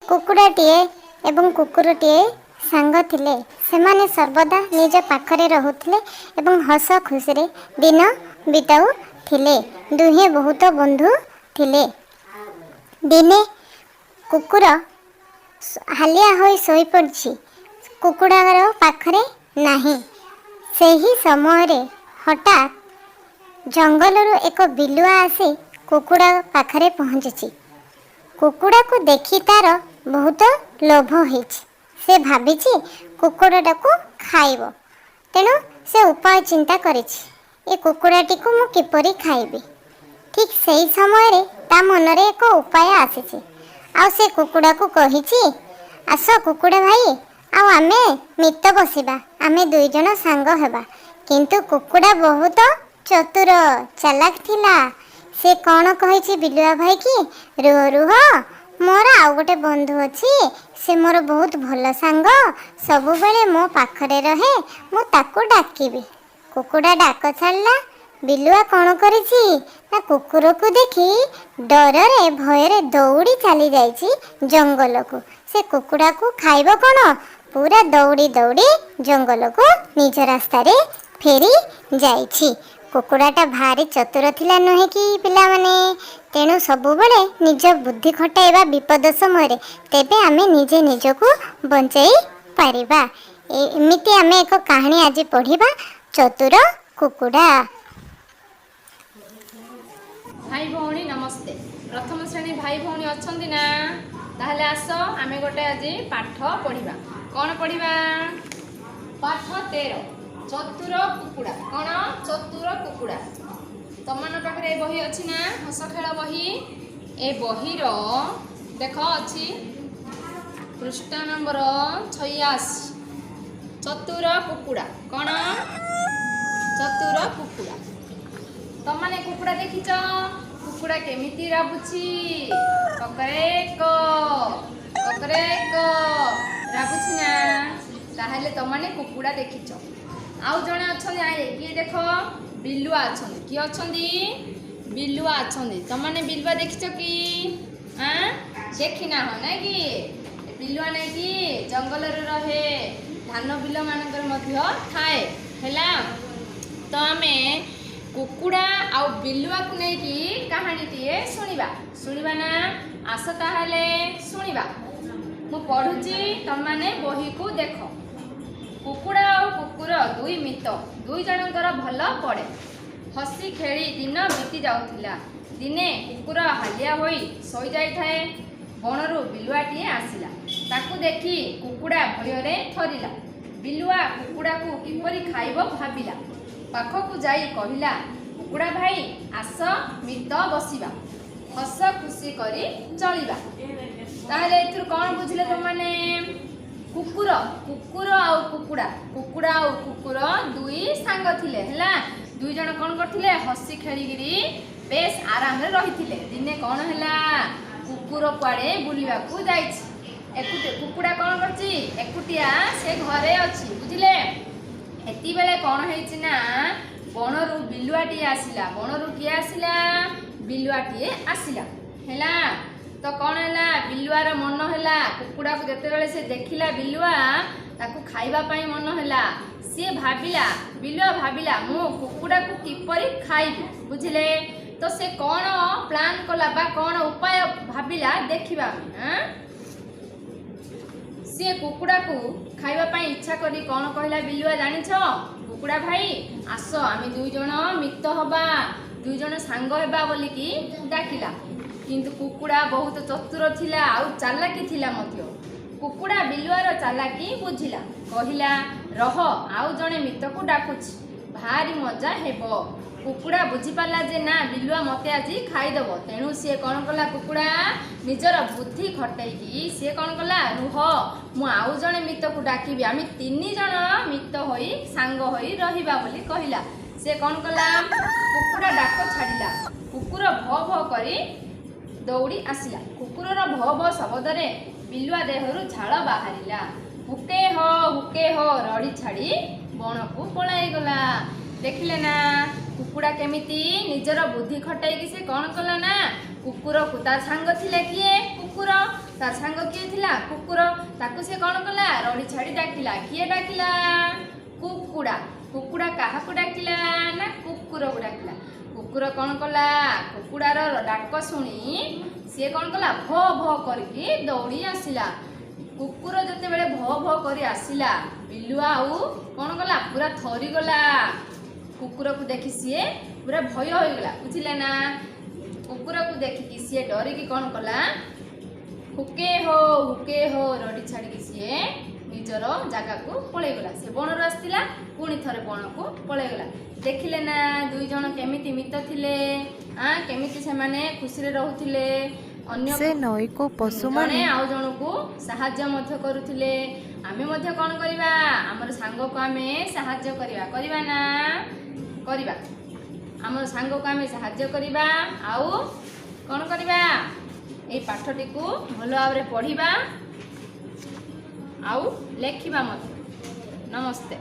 କୁକୁଡ଼ାଟିଏ ଏବଂ କୁକୁରଟିଏ ସାଙ୍ଗ ଥିଲେ। ସେମାନେ ସର୍ବଦା ନିଜ ପାଖରେ ରହୁଥିଲେ ଏବଂ ହସ ଖୁସିରେ ଦିନ ବିତାଉଥିଲେ। ଦୁହେଁ ବହୁତ ବନ୍ଧୁ ଥିଲେ। ଦିନେ କୁକୁର ହାଲିଆ ହୋଇ ଶୋଇପଡ଼ିଛି, କୁକୁଡ଼ାର ପାଖରେ ନାହିଁ। ସେହି ସମୟରେ ହଠାତ୍ ଜଙ୍ଗଲରୁ ଏକ ବିଲୁଆ ଆସି କୁକୁଡ଼ା ପାଖରେ ପହଞ୍ଚିଛି। କୁକୁଡ଼ାକୁ ଦେଖି ତାର ବହୁତ ଲୋଭ ହେଇଛି। ସେ ଭାବିଛି କୁକୁଡ଼ାଟାକୁ ଖାଇବ। ତେଣୁ ସେ ଉପାୟ ଚିନ୍ତା କରିଛି, ଏ କୁକୁଡ଼ାଟିକୁ ମୁଁ କିପରି ଖାଇବି। ଠିକ୍ ସେହି ସମୟରେ ତା ମନରେ ଏକ ଉପାୟ ଆସିଛି ଆଉ ସେ କୁକୁଡ଼ାକୁ କହିଛି, "ଆସ କୁକୁଡ଼ା ଭାଇ, ଆଉ ଆମେ ମିତ ବସିବା, ଆମେ ଦୁଇ ଜଣ ସାଙ୍ଗ ହେବା।" କିନ୍ତୁ କୁକୁଡ଼ା ବହୁତ ଚତୁର ଚାଲାକ ଥିଲା। ସେ କ'ଣ କହିଛି ବିଲୁଆ ଭାଇ କି, "ରୁହ ରୁହ, ମୋର ଆଉ ଗୋଟେ ବନ୍ଧୁ ଅଛି। ସେ ମୋର ବହୁତ ଭଲ ସାଙ୍ଗ, ସବୁବେଳେ ମୋ ପାଖରେ ରହେ। ମୁଁ ତାକୁ ଡାକିବି।" କୁକୁଡ଼ା ଡାକ ଛାଡ଼ିଲା। ବିଲୁଆ କ'ଣ କରିଛି ନା, କୁକୁରକୁ ଦେଖି ଡରରେ ଭୟରେ ଦୌଡ଼ି ଚାଲି ଯାଇଛି ଜଙ୍ଗଲକୁ। ସେ କୁକୁଡ଼ାକୁ ଖାଇବ କ'ଣ, ପୁରା ଦୌଡ଼ି ଦୌଡ଼ି ଜଙ୍ଗଲକୁ ନିଜ ରାସ୍ତାରେ ଫେରି ଯାଇଛି। କୁକୁଡ଼ାଟା ଭାରି ଚତୁର ଥିଲା, ନୁହେଁ କି ପିଲାମାନେ? ତେଣୁ ସବୁବେଳେ ନିଜ ବୁଦ୍ଧି ଖଟାଇବା ବିପଦ ସମୟରେ, ତେବେ ଆମେ ନିଜେ ନିଜକୁ ବଞ୍ଚାଇ ପାରିବା। ଏମିତି ଆମେ ଏକ କାହାଣୀ ଆଜି ପଢ଼ିବା, ଚତୁର କୁକୁଡ଼ା। ଭାଇ ଭଉଣୀ, ନମସ୍ତେ। ପ୍ରଥମ ଶ୍ରେଣୀ ଭାଇ ଭଉଣୀ ଅଛନ୍ତି ନା? ତାହେଲେ ଆସ, ଆମେ ଗୋଟେ ଆଜି ପାଠ ପଢ଼ିବା। କ'ଣ ପଢ଼ିବା? ପାଠ 13, ଚତୁର କୁକୁଡ଼ା। କ'ଣ? ଚତୁର କୁକୁଡ଼ା। ତମମାନଙ୍କ ପାଖରେ ଏ ବହି ଅଛି ନା, ହସ ଖେଳ ବହି? ଏ ବହିର ଦେଖ ଅଛି ପୃଷ୍ଠା ନମ୍ବର 86, ଚତୁର କୁକୁଡ଼ା। କ'ଣ? ଚତୁର କୁକୁଡ଼ା। ତମମାନେ କୁକୁଡ଼ା ଦେଖିଛ? କୁକୁଡ଼ା କେମିତି ରାବୁଛି? କକରେକ କକରେକ ରାବୁଛି ନା? ତାହେଲେ ତମମାନେ କୁକୁଡ଼ା ଦେଖିଛ। ଆଉ ଜଣେ ଅଛନ୍ତି ଆଏ, କିଏ ଦେଖ, ବିଲୁଆ ଅଛନ୍ତି। କିଏ ଅଛନ୍ତି? ବିଲୁଆ ଅଛନ୍ତି। ତମମାନେ ବିଲୁଆ ଦେଖିଛ କି? ଆଁ, ଦେଖିନାହ, ନାଇଁ କି? ବିଲୁଆ ନାଇଁ କି ଜଙ୍ଗଲରେ ରହେ, ଧାନ ବିଲ ମାନଙ୍କରେ ମଧ୍ୟ ଥାଏ। ହେଲା ତ, ଆମେ କୁକୁଡ଼ା ଆଉ ବିଲୁଆକୁ ନେଇକି କାହାଣୀଟିଏ ଶୁଣିବା। ଶୁଣିବା ନା? ଆସ ତାହେଲେ ଶୁଣିବା। ମୁଁ ପଢ଼ୁଛି, ତମମାନେ ବହିକୁ ଦେଖ। କୁକୁଡ଼ା ଆଉ କୁକୁର ଦୁଇ ମିତ। ଦୁଇ ଜଣଙ୍କର ଭଲ ପଡ଼େ। ହସି ଖେଳି ଦିନ ବିତି ଯାଉଥିଲା। ଦିନେ କୁକୁର ହାଲିଆ ହୋଇ ଶୋଇଯାଇଥାଏ। ବଣରୁ ବିଲୁଆଟିଏ ଆସିଲା। ତାକୁ ଦେଖି କୁକୁଡ଼ା ଭୟରେ ଥରିଲା। ବିଲୁଆ କୁକୁଡ଼ାକୁ କିପରି ଖାଇବ ଭାବିଲା। ପାଖକୁ ଯାଇ କହିଲା, "କୁକୁଡ଼ା ଭାଇ, ଆସ ମିତ ବସିବା, ହସ ଖୁସି କରି ଚଳିବା।" ତାହେଲେ ଏଥିରୁ କ'ଣ ବୁଝିଲେ ତମମାନେ? କୁକୁର ଆଉ କୁକୁଡ଼ା, କୁକୁଡ଼ା ଆଉ କୁକୁର ଦୁଇ ସାଙ୍ଗ ଥିଲେ। ହେଲା, ଦୁଇ ଜଣ କ'ଣ କରୁଥିଲେ? ହସି ଖେଳିକିରି ବେଶ ଆରାମରେ ରହିଥିଲେ। ଦିନେ କ'ଣ ହେଲା? କୁକୁର କୁଆଡ଼େ ବୁଲିବାକୁ ଯାଇଛି। ଏକୁଟିଆ କୁକୁଡ଼ା କ'ଣ କରିଛି? ଏକୁଟିଆ ସେ ଘରେ ଅଛି, ବୁଝିଲେ? ଏତିବେଳେ କ'ଣ ହେଇଛି ନା, ବଣରୁ ବିଲୁଆଟିଏ ଆସିଲା। ବଣରୁ କିଏ ଆସିଲା? ବିଲୁଆଟିଏ ଆସିଲା। ହେଲା ତ, କ'ଣ ହେଲା? ବିଲୁଆର ମନ ହେଲା, କୁକୁଡ଼ାକୁ ଯେତେବେଳେ ସେ ଦେଖିଲା ବିଲୁଆ, ତାକୁ ଖାଇବା ପାଇଁ ମନ ହେଲା। ସିଏ ଭାବିଲା, ବିଲୁଆ ଭାବିଲା, ମୁଁ କୁକୁଡ଼ାକୁ କିପରି ଖାଇବି, ବୁଝିଲେ ତ? ସେ କ'ଣ ପ୍ଲାନ୍ କଲା ବା କ'ଣ ଉପାୟ ଭାବିଲା, ଦେଖିବା ଆମେ। ଆଁ? ସିଏ କୁକୁଡ଼ାକୁ ଖାଇବା ପାଇଁ ଇଚ୍ଛା କରି କ'ଣ କହିଲା ବିଲୁଆ ଜାଣିଛ? "କୁକୁଡ଼ା ଭାଇ, ଆସ, ଆମେ ଦୁଇ ଜଣ ମିତ ହବା, ଦୁଇ ଜଣ ସାଙ୍ଗ ହେବା" ବୋଲିକି ଡାକିଲା। କିନ୍ତୁ କୁକୁଡ଼ା ବହୁତ ଚତୁର ଥିଲା ଆଉ ଚାଲାକି ଥିଲା ମଧ୍ୟ। କୁକୁଡ଼ା ବିଲୁଆର ଚାଲାକି ବୁଝିଲା। କହିଲା, "ରହ, ଆଉ ଜଣେ ମିତକୁ ଡାକୁଛି, ଭାରି ମଜା ହେବ।" କୁକୁଡ଼ା ବୁଝିପାରିଲା ଯେ ନା, ବିଲୁଆ ମତେ ଆଜି ଖାଇଦବ। ତେଣୁ ସିଏ କ'ଣ କଲା? କୁକୁଡ଼ା ନିଜର ବୁଦ୍ଧି ଖଟେଇକି ସିଏ କ'ଣ କଲା? "ରୁହ, ମୁଁ ଆଉ ଜଣେ ମିତକୁ ଡାକିବି, ଆମେ ତିନି ଜଣ ମିତ ହୋଇ ସାଙ୍ଗ ହୋଇ ରହିବା" ବୋଲି କହିଲା। ସେ କ'ଣ କଲା? କୁକୁଡ଼ା ଡାକ ଛାଡ଼ିଲା। କୁକୁର ଭ ଭ କରି ଦୌଡ଼ି ଆସିଲା। କୁକୁରର ଭ ଭ ଶବ୍ଦରେ ବିଲୁଆ ଦେହରୁ ଝାଳ ବାହାରିଲା। ହୁକେ ହୋ ହୁକେ ହୋ ରଡ଼ି ଛାଡ଼ି ବଣକୁ ପଳାଇଗଲା। ଦେଖିଲେ ନା, କୁକୁଡ଼ା କେମିତି ନିଜର ବୁଦ୍ଧି ଖଟେଇକି ସେ କ'ଣ କଲା ନା, କୁକୁରକୁ, ତା ସାଙ୍ଗ ଥିଲା କିଏ? କୁକୁର। କୁକୁର। ତା ସାଙ୍ଗ କିଏ ଥିଲା? କୁକୁର। ତାକୁ ସେ କ'ଣ କଲା? ରଡ଼ି ଛାଡ଼ି ଡାକିଲା। କିଏ ଡାକିଲା? କୁକୁଡ଼ା। କୁକୁଡ଼ା କାହାକୁ ଡାକିଲା ନା କୁକୁରକୁ ଡାକିଲା। କୁକୁର କ'ଣ କଲା? କୁକୁଡ଼ାର ଡାକ ଶୁଣି ସିଏ କ'ଣ କଲା? ଭ ଭ କରିକି ଦୌଡ଼ି ଆସିଲା। କୁକୁର ଯେତେବେଳେ ଭ ଭ କରି ଆସିଲା, ବିଲୁଆ ଆଉ କ'ଣ କଲା? ପୁରା ଥରିଗଲା। କୁକୁରକୁ ଦେଖି ସିଏ ପୁରା ଭୟ ହୋଇଗଲା। ବୁଝିଲେ ନା? କୁକୁରକୁ ଦେଖିକି ସିଏ ଡରିକି କ'ଣ କଲା? ହୁକେ ହୋ ହୁକେ ହୋ ରଡ଼ି ଛାଡ଼ିକି ସିଏ ନିଜର ଜାଗାକୁ ପଳେଇଗଲା। ସେ ବଣରୁ ଆସିଥିଲା, ପୁଣି ଥରେ ବଣକୁ ପଳେଇଗଲା। ଦେଖିଲେ ନା ଦୁଇ ଜଣ କେମିତି ମିତ ଥିଲେ? ଆଁ କେମିତି ସେମାନେ ଖୁସିରେ ରହୁଥିଲେ। ଅନ୍ୟ ସେ ନଈକୁ ଜଣେ ପଶୁମାନେ ଆଉ ଜଣକୁ ସାହାଯ୍ୟ ମଧ୍ୟ କରୁଥିଲେ। ଆମେ ମଧ୍ୟ କ'ଣ କରିବା? ଆମର ସାଙ୍ଗକୁ ଆମେ ସାହାଯ୍ୟ କରିବା। କରିବା ନା? କରିବା। ଆମର ସାଙ୍ଗକୁ ଆମେ ସାହାଯ୍ୟ କରିବା ଆଉ କ'ଣ କରିବା? ଏଇ ପାଠଟିକୁ ଭଲ ଭାବରେ ପଢ଼ିବା ଆଉ ଲେଖିବା ମଧ୍ୟ। ନମସ୍ତେ।